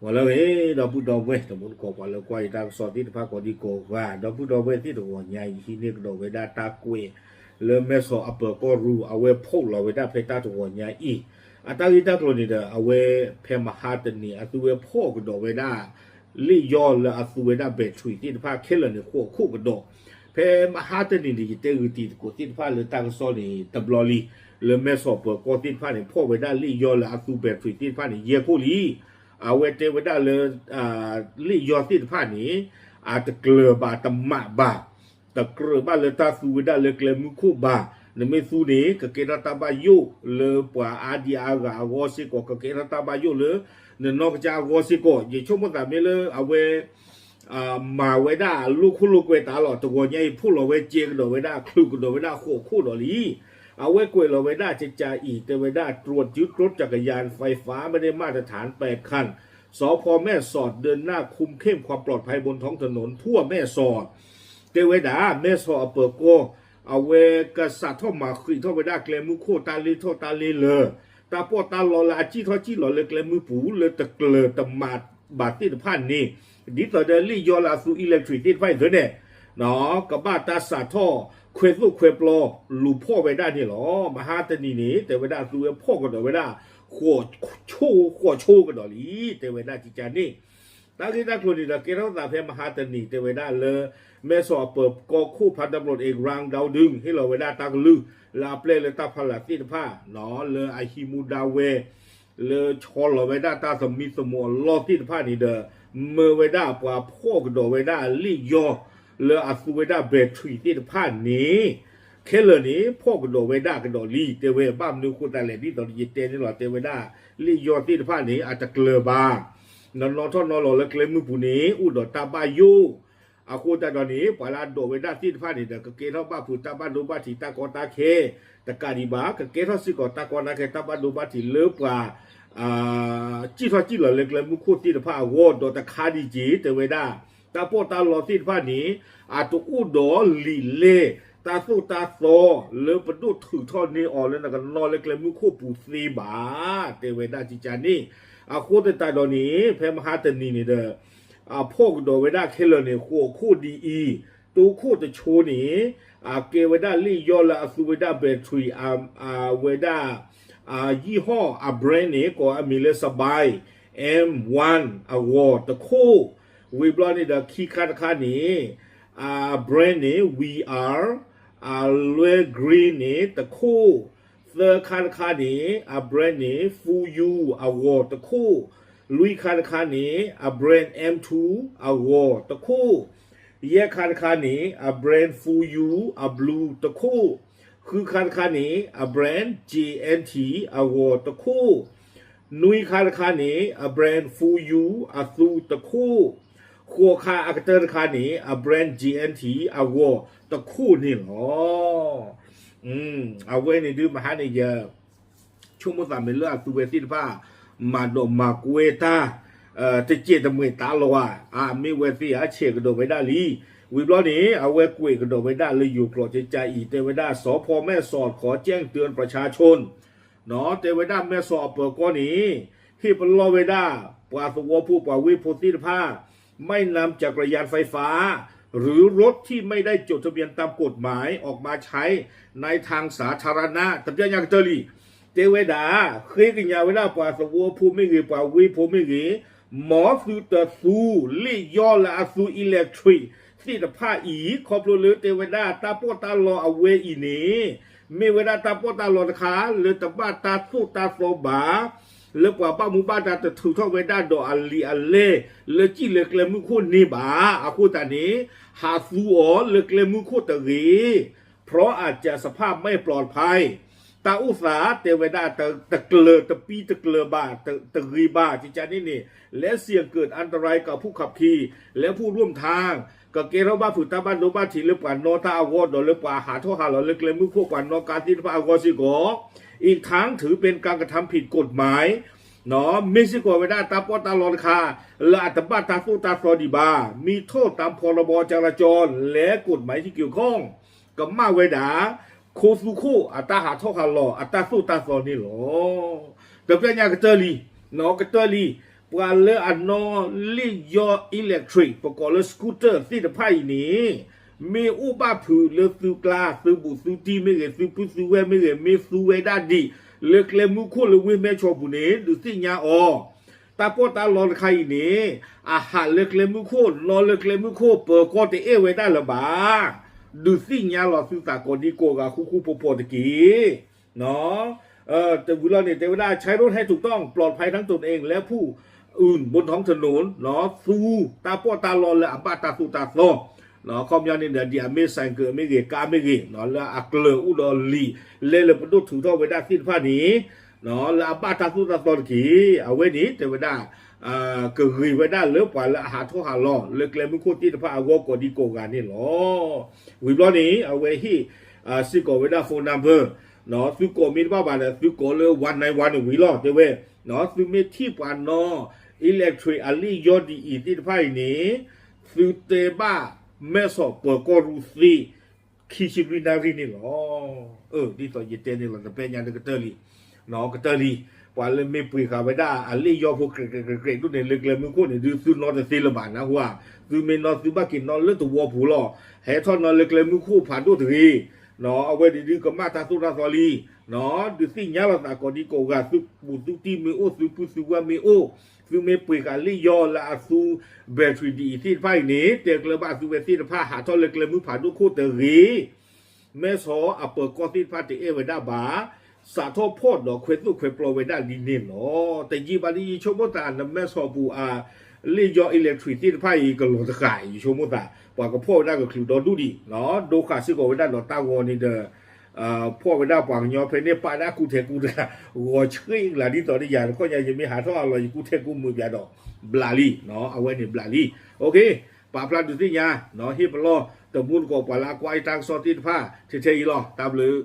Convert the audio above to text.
ဂီၤလၢအဂ့ၤ ဒီပုၢ်ဒီဝဲၢ် တံၤသကိး ပှၤလၢကွၢ်ယတၢ်ကစီၣ်သ့ၣ်တဖၣ်ကိးဒံကိးဂၤ ဒီပုၢ်ဒီဝဲၢ်သ့ၣ်တဂီၤညါအံၤ ဟံးန့ၢ်ကဒီးဝဲဒၣ်တၢ်ကွဲး လၢမဲၢ်ဆီးအပၢၤကီၢ်ရူၢ် အဝဲဖီၣ်လီၤဝဲဒၣ်ဖဲတၢ်တဂီၤညါအံၤ အတၢ်ဂ့ၢ်တၢ်ကျိၤန့ၣ်ဒီး အဝဲဖဲမဟါတနံၤ အသုဝဲဖီၣ်ကဒီးဝဲဒၣ် လ့ၣ်ယီၢ်လၢအသူဝဲဒၣ် battery သ့ၣ်တဖၣ်ခဲလၢာ်န့ၣ် ဃိးခိၣ်ကဒီး ဖဲမဟါတနံၤန့ၣ် ယတဲဂုာ်တံၤသကိးသ့ၣ်တဖၣ်လၢတၢ်ကစီၣ်န့ၣ် တဘျီလံ လၢမဲၢ်ဆီးပၢၤကီၢ်သ့ၣ်တဖၣ်န့ၣ် ဖီၣ်ဝဲဒၣ်လ့ၣ်ယီၢ်လၢအသူ battery သ့ၣ်တဖၣ်န့ၣ် ယဲၢ်ခိၣ်လံ အဝဲတဲဝဲဒၣ်လၢ လ့ၣ်ယီၢ်သ့ၣ်တဖၣ်န့ၣ် အတကျၢၤဘၣ်တမးဘၣ် တကြၢးဘၣ်လၢတၢ်သူဝဲဒၣ်လၢကျဲမုၢ်ခိၣ်ဘၣ် နမ့ၢ်သူန့ၣ် ကကဲထီၣ်တၢ်ဘၣ်ယိၣ်လၢပှၤအါဒံအါဂၤအဂီၢ်စ့ၢ်ကီး ကကဲထီၣ်တၢ်ဘၣ်ယိၣ်လၢ နနီၢ်ကစၢ်အဂီၢ်စ့ၢ်ကီး ယဆိကမိၣ်သးမ့ၢ်လၢအဝဲ မၤဝဲဒၣ်လိၣ်ခိၣ်လိၣ်ကွဲတၢ်လီၤ တဂီၤညါအံၤဖီၣ်လီၤဝဲကဲကဒီးဝဲဒၣ် ချုးကဒီးဝဲဒၣ်ဃိးခိၣ်ဒီးလံ အဝဲကွဲးလီၤဝဲဒၣ်ကကးအံၤ တဲဝဲဒၣ် ตรวจยึดรถจักรยานไฟฟ้าไม่ได้มาตรฐานแปดคัน สภ.แม่สอดเดินหน้าคุมเข้มความปลอดภัยบนท้องถนนทั่วแม่สอด တဲဝဲဒၣ် မဲၢ်ဆီးအပၢၤကီၢ် အဝဲကစးထီၣ်မၤဃံးထီၣ်ဝဲဒၣ်ကျဲမုၢ်ခိၣ်တၢ်လ့ထီၣ်တၢ်လ့လၢာ် တၢ်ပီးတၢ်လီလၢအစံၣ်ထီၣ်စံၣ်လီၤလၢကျဲမုၢ်ပူၤလၢတကျၢၤတမးဘၣ်သ့ၣ်တဖၣ်န့ၣ် ဒ်သိးဒီးလ့ၣ်ယီၢ်လၢအသူ electric သ့ၣ်တဖၣ်အံၤသ့န့ၣ် ကဘၣ်တၢ်စးထီၣ်ခွဲသိၣ်ခွဲပျီလူၤဖီၣ်ဝဲဒၣ်န့ၣ်လီၤ. မဟါတနံၤန့ၣ် တဲဝဲဒၣ်အသုဝဲဖီၣ်ကဒီးဝဲဒၣ် ဃိးဆိကဒီးလံ တဲဝဲဒၣ်ကကးန့ၣ် တၢ်ဂ့ၢ်တၢ်ကျိၤန့ၣ်ဒီး ကဲထီၣ်သးဖဲမဟါတနံၤ တဲဝဲဒၣ်လၢ မဲၢ်ဆီးအပၢၤကီၢ်ခိၣ် พลตำรวจเอก รังดาวดึง ဟ့ၣ်လီၤဝဲဒၣ်တၢ်ကလုၢ် လၢအပျဲၢ်လၢတၢ်ဖီလာ်သ့ၣ်တဖၣ် လၢအဟံးမူဒါဝဲ လၢဆီလီၤဝဲဒၣ်တၢ်သမံသမိးအလီၢ်သ့ၣ်တဖၣ်န့ၣ်ဒီး မၢဝဲဒၣ်ပှၤဖီၣ်ကဒီးဝဲဒၣ်လ့ၣ်ယီၢ် လၢအသူဝဲဒၣ် battery သ့ၣ်တဖၣ်န့ၣ် ခဲလၢာ်န့ၣ် ဖီၣ်ကဒီးဝဲဒၣ်ကဒီးလံ တဲဝဲဘၣ်မနုၤအဃိသတးလဲၣ် ဒ်သိးယတဲန့ၣ်လီၤ တဲဝဲဒၣ် လ့ၣ်ယီၢ်သ့ၣ်တဖၣ်န့ၣ် အတကျၢၤဘၣ် နနီၣ်ထီၣ်နီၣ်လီၤလၢကျဲမုၢ်ပူၤန့ၣ် အိၣ်ဒီးတၢ်ဘၣ်ယိၣ် အဃိသတးဒီးန့ၣ် ပှၤလၢအဒိးဝဲဒၣ်သ့ၣ်တဖၣ်န့ၣ်ဒီး ကကဲထီၣ်ဘၣ်ဖုးတၢ်ဘၣ်ဒိဘၣ်ထံးတၢ်ကီတၢ်ခဲ တကးဒံးဘၣ် ကကဲထီၣ်စ့ၢ်ကီးတၢ်ကီတၢ်ခဲတၢ်ဘၣ်ဒိဘၣ်ထံးလၢပှၤ စံၣ်ထီၣ်စံၣ်လီၤလၢကျဲမုၢ်ခိၣ်သ့ၣ်တဖၣ်အဂီၢ် ဒီးတခါဒံးက့ၤ တဲဝဲဒၣ် တၢ်ပီးတၢ်လီသ့ၣ်တဖၣ်န့ၣ် အတအိၣ်ဒီးလံာ်လဲၢ် တၢ်သိၣ်တၢ်သီ လၢပဒိၣ်ထုးထီၣ်န့ၢ်အီၤလၢနကနီၣ်လၢကျဲမုၢ်ခိၣ်ပူၤသ့ဘၣ် တဲဝဲဒၣ်ကကးန့ၣ် အဃိသတးဒီးန့ၣ် ဖဲမဟါတနံၤန့ၣ်ဒီး အဖီၣ်ကဒီးဝဲဒၣ်ခဲလၢာ်န့ၣ် ဃိးခိၣ်ဒ်အံၤ, တိခိၣ်တဆိန့ၣ် အကဲဝဲဒၣ်လ့ၣ်ယီၢ်လၢအသူဝဲဒၣ် battery အဝဲဒၣ် ယံၣ်ဟီၣ်အ brand န့ၣ် ကိးအမံၤလၢ Sibye M one အဂီၤတခိၣ်, ဝံၤဘျီန့ၣ်ဒီးခံခါတခါန့ၣ် အ brand န့ၣ် V R, အလွဲ green န့ၣ်တခိၣ်, သၢခါတခါန့ၣ် အ brand န့ၣ် Fuyu အဂီၤတခိၣ်, လွံၢ်ခါတခါန့ၣ် အ brand M two အဂီၤတခိၣ်, ယဲၢ်ခါတခါန့ၣ် အ brand Fuyu အ blue တခိၣ်, ဃုခါတခါန့ၣ် အ brand J and T အဂီၤတခိၣ်, နွံခါတခါန့ၣ် အ brand Fuyu အသူတခိၣ်, ဃိးခါအကတၢၢ်တခါန့ၣ် အ brand J and T အဂီၤတခိၣ်န့ၣ်လီၤ. အဝဲန့ၣ်ဒုးမဟါန့ၣ်ယ ဆိကမိၣ်သးမ့ၢ်လၢအသုဝဲသ့ၣ်တဖၣ် မၤဒိးမၤကွဲတၢ် တစဲးတမှဲၤတၢ်လီၤဧါ, အမ့ၢ်ဝဲသ့ၣ်ဧါ ဆဲးကဒီးဝဲဒၣ်လံ. ဝံၤဘျီန့ၣ် အဝဲကွဲးကဒီးဝဲဒၣ်လၢယိၤကျိာ်ကကးအံၤ တဲဝဲဒၣ် สภ.แม่สอด ขอแจ้งเตือนประชาชน တဲဝဲဒၣ်မဲၢ်ဆီးအပၢၤကီၢ်န့ၣ် ဟ့ၣ်ပလီၢ်ဝဲဒၣ် ပှၤသဝီဖိပှၤဝ့ၢ်ဖိသ့ၣ်တဖၣ် ไม่นำจักรยานไฟฟ้า หรือรถที่ไม่ได้จดทะเบียนตามกฎหมายออกมาใช้ในทางสาธารณะ တပျၢ်ညါကတၢၢ်လံ. တဲဝဲဒၣ် ဃ့ကညးဝဲဒၣ်ပှၤသဝီဖိမ့ၢ်ဂ့ၤ ပှၤဝ့ၢ်ဖိမ့ၢ်ဂ့ၤ မ်သုတသူလ့ၣ်ယီၢ်လၢအသူ electric သ့ၣ်တဖၣ်အံၤ ခီဖျိလၢတဲဝဲဒၣ်တၢ်ပီးတၢ်လီအဝဲအံၤန့ၣ် မ့ၢ်ဝဲဒၣ်တၢ်ပီးတၢ်လီတခါ လၢတဘၣ်တၢ်သိၣ်တၢ်သီဘၣ် လၢပှၤဘၣ်မူဘၣ်ဒါတထုးထီၣ်ဝဲဒၣ်ဒီးအလံာ်အလဲၢ် လၢစံၣ်လၢကျဲမုၢ်ခိၣ်န့ၣ်ဘၣ်. အဃိသတးန့ၣ် ဟးသူအီၤလၢကျဲမုၢ်ခိၣ်တဂ့ၤ เพราะอาจจะสภาพไม่ปลอดภัย တၢ်အိၣ်သးတဲဝဲဒၣ် တကျၢၤတပံတကျၢၤဘၣ် တဂ့ၤဘၣ် ကကးန့ၣ်န့ၣ် และเสี่ยงเกิดอันตรายกับผู้ขับขี่ และผู้ร่วมทาง ကကဲထီၣ်ဘၣ်ဖုးတၢ်ဘၣ်ဒိဘၣ်ထံးလၢပှၤနီၣ်တၢ်အဂီၢ် ဒီးလၢပှၤဟးထီၣ်ဟးလီၤလၢကျဲမုၢ်ခိၣ် ပှၤနီၣ်ကါသ့ၣ်တဖၣ်အဂီၢ်စ့ၢ်ကီး อีกทั้งถือเป็นการกระทำผิดกฎหมาย မ့ၢ်စ့ၢ်ကီးဝဲဒၣ်တၢ်ပီးတၢ်လီတခါ လၢအတဘၣ်တၢ်သိၣ်တၢ်သီဒံးဘၣ် มีโทษตาม พรบ จราจร และกฎหมายที่เกี่ยวข้อง ကမၣ်ဝဲဒၣ် ခိသူခိၣ်အတၢ်ဟးထီၣ်ဟးလီၤ အတၢ်သိၣ်တၢ်သီန့ၣ်လီၤ. တပျၢ်ညါကတၢၢ်လံ, ကတၢၢ်လံ, ပ ပှၤလၢအနီၣ်လ့ၣ်ယီၢ် electric ပကိးလၢ scooter သ့ၣ်တဖၣ်အံၤန့ၣ် မ့ၢ်အိၣ်ဘၣ်ဖုးလၢသုကျါ သုဘူးသုတံၢ်မ့ၢ်ဂ့ၤ သုပုၢ်သုဝဲၢ်မ့ၢ်ဂ့ၤ မ့ၢ်သူဝဲဒၣ်ဒံး လၢကျဲမုၢ်ခိၣ်လၢဝ့ၢ်မဲၢ်ဆီပူၤန့ၣ် ဒုးသ့ၣ်ညါအီၤ တၢ်ပီးတၢ်လီတခါအံၤန့ၣ် အဟးလၢကျဲမုၢ်ခိၣ် နီၣ်လၢကျဲမုၢ်ခိၣ် ပၢၤကီၢ်တအဲၣ်ဝဲဒၣ်လၢၤဘၣ်. ဒုးသ့ၣ်ညါလီၤသုသးကိးဒံကိးဂၤ ဃူဃူဖိးဖိးတက့ၢ်. တဝံၤလီၤန့ၣ် တဲဝဲဒၣ် ใช้รถให้ถูกต้อง ปลอดภัยทั้งตนเองและผู้อื่น บนท้องถนน သူတၢ်ပီးတၢ်လီလၢအဘၣ်တၢ်သိၣ်တၢ်သီ ခီပညီန့ၣ်ဒီး ဒ်အမ့ၢ် ဆိုင်ကယ် မ့ၢ်ဂ့ၤ ကါမ့ၢ်ဂ့ၤ လၢအကျၢၤအိၣ်ဒီးလံာ် လဲၤလၢပဒိၣ်ထုးထီၣ်ဝဲဒၣ်သ့ၣ်တဖၣ်န့ၣ် လၢအဘၣ်တၢ်သိၣ်တၢ်သီတက့ၢ်. အဝဲန့ၣ် တဲဝဲဒၣ် ကဂ့ၤဝဲဒၣ်လၢပှၤလၢအဟးထီၣ်ဟးလီၤ လၢကျဲမုၢ်ခိၣ်သ့ၣ်တဖၣ်အဂီၢ်ကိးဒံကိးဂၤန့ၣ်လီၤ. ဝံၤဘျီန့ၣ် အဝဲဟ့ၣ်စ့ၢ်ကီးဝဲဒၣ် phone number သုကိးမ့ၢ်တဘၣ်ဘၣ်ဒီး သုကိးလၢ one nine one န့ၣ်ဝံၤလီၤ တဲဝဲ သုမ့ၢ်ထံၣ်ပှၤနီၣ် electric အလ့ၣ်ယီၢ်ဒ်အံၤသ့ၣ်တဖၣ်အံၤန့ၣ် သုတဲဘၣ် မဲၢ်ဆီးပၢၤကီၢ်ရူၢ်သ့ ခံဆံလွံၢ်နၣ်ရံၣ်န့ၣ်လီၤ. ဒ်သိးယတဲန့ၣ်လီၤ တပဲညါန့ၣ်ကတၢၢ်လံ ကတၢၢ်လံ ပှၤလၢမ့ၢ်ပှ့ၤဃာ်ဝဲဒၣ်အလ့ၣ်ယီၢ်ဖိ ကြဲးကြဲးကြဲးကြဲးဒိၣ်န့ၣ် လၢကျဲမုၢ်ခိၣ်န့ၣ် ဒုးသုနီၣ်တသ့လၢၤဘၣ်နၢ်ဟူဧါ. သုမ့ၢ်နီၣ်သုဘၣ်က့ၤနီၣ်လၢသဝီပူၤလီၤ. ဟဲထီၣ်နီၣ်လၢကျဲမုၢ်ခိၣ်ဖးဒိၣ်တဂ့ၤ အဝဲန့ၣ်ဒုးကမၣ်တၢ်သိၣ်တၢ်သီလံ ဒုးသ့ၣ်ညါလီၤသးကိးဒံကိးဂၤ သုဘူးသုတံၢ်မ့ၢ်အိၣ် သုပုၢ်သုဝဲၢ်မ့ၢ်အိၣ် သုမ့ၢ်ပှ့ၤဃာ်လ့ၣ်ယီၢ်လၢအသူ battery ဒ်အံၤသ့ၣ်တဖၣ်အံၤန့ၣ် တဲကျၢၤဘၣ်သုဝဲသ့ၣ်တဖၣ် ဟးထီၣ်လၢကျဲမုၢ်ဖးဒိၣ်ခိၣ်တဂ့ၤ မဲၢ်ဆီးအပၢၤကီၢ်သ့ၣ်တဖၣ်တအဲၣ်ဝဲဒၣ်ဘၣ် စးထီၣ်ဖီၣ်ဒီးခွဲသိၣ်ခွဲပျီဝဲဒၣ်လံန့ၣ်လီၤ. တယံာ်ဘၣ်ဒ်ယဆိကမိၣ်သး နမဲၢ်ဆီးပူၤအလ့ၣ်ယီၢ် electric သ့ၣ်တဖၣ်အံၤ ကလီၤတဃာ် ယဆိကမိၣ်သး ပှၤကဖီၣ်ဝဲဒၣ်ကချုးဒီဒူၣ်ဒံး ဒိဃာ်စ့ၢ်ကီးဝဲဒၣ်ဒီးတၢ်ဂီၤန့ၣ်ဒီး ဖီၣ်ဝဲဒၣ်ပှၤကညီဖဲန့ၣ် ပာ်ဒၣ်ကူထဲကူတဂၤ ဂီၤဆှံကလၤဒ်သိးဒီးယၤတခီညါ ယမ့ၢ်ဟးထီၣ်အလီၢ် ယကူထဲကူမုာ်ပၠးဒီး ဘျးလံ အဝဲန့ၣ်ဘျးလံ ပာ်ဖျါဒုးသ့ၣ်ညါ ဟ့ၣ်ပလီၢ် တမူတကိးပှၤလၢအကွၢ်တၢ်ကစီၣ်သ့ၣ်တဖၣ် ထဲထဲအံၤလီၤ တၢ်ဘျုး